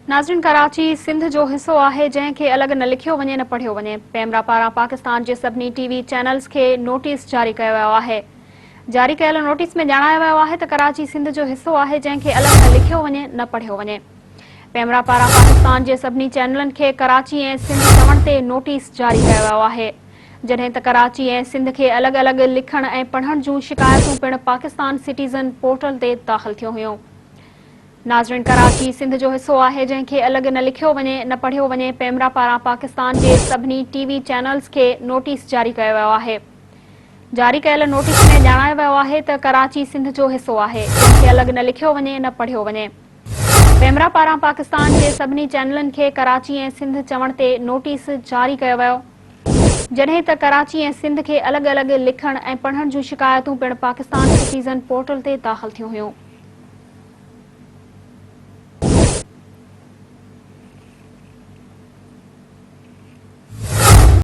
ناظرين ڪراچي سنڌ جو حصو آهي جنهن کي الڳ نه لکيو وڃي نه پڙهيو وڃي. پيمرا پاران پاڪستان جي سڀني ٽي وي چينلز کي نوٽيس جاري ڪيو ويو آهي. جاري ڪيل نوٽيس ۾ ڄاڻايو ويو آهي ته ڪراچي سنڌ جو حصو آهي جنهن کي الڳ نه لکيو وڃي نه پڙهيو وڃي. پيمرا پاران پاڪستان جي سڀني چينلن کي ڪراچي ۽ سنڌ چوڻ تي نوٽيس جاري ڪيو ويو آهي. جڏهن ته ڪراچي ۽ سنڌ کي الڳ الڳ لکڻ ۽ پڙهڻ جون شڪايتون پڻ پاڪستان سٽيزن پورٽل تي داخل ٿيون هيون. ناظرين ڪراچي سنڌ جو حصو آهي جنهن کي الڳ نه لکيو وڃي نه پڙهيو وڃي پيمرا پاران پاڪستان جي سڀني ٽي وي چينلز کي نوٽيس جاري ڪيو ويو آهي جاري ڪيل نوٽيس ۾ ڄاڻايو ويو آهي ته ڪراچي سنڌ جو حصو آهي جنهن کي الڳ نه لکيو وڃي نه پڙهيو وڃي پيمرا پاران پاڪستان جي سڀني چينلن کي ڪراچي ۽ سنڌ چوڻ تي نوٽيس جاري ڪيو ويو جڏهن ته ڪراچي ۽ سنڌ کي الڳ الڳ لکڻ ۽ پڙهڻ جون شڪايتون پڻ پاڪستان سٽيزن پورٽل تي داخل ٿيون هيون.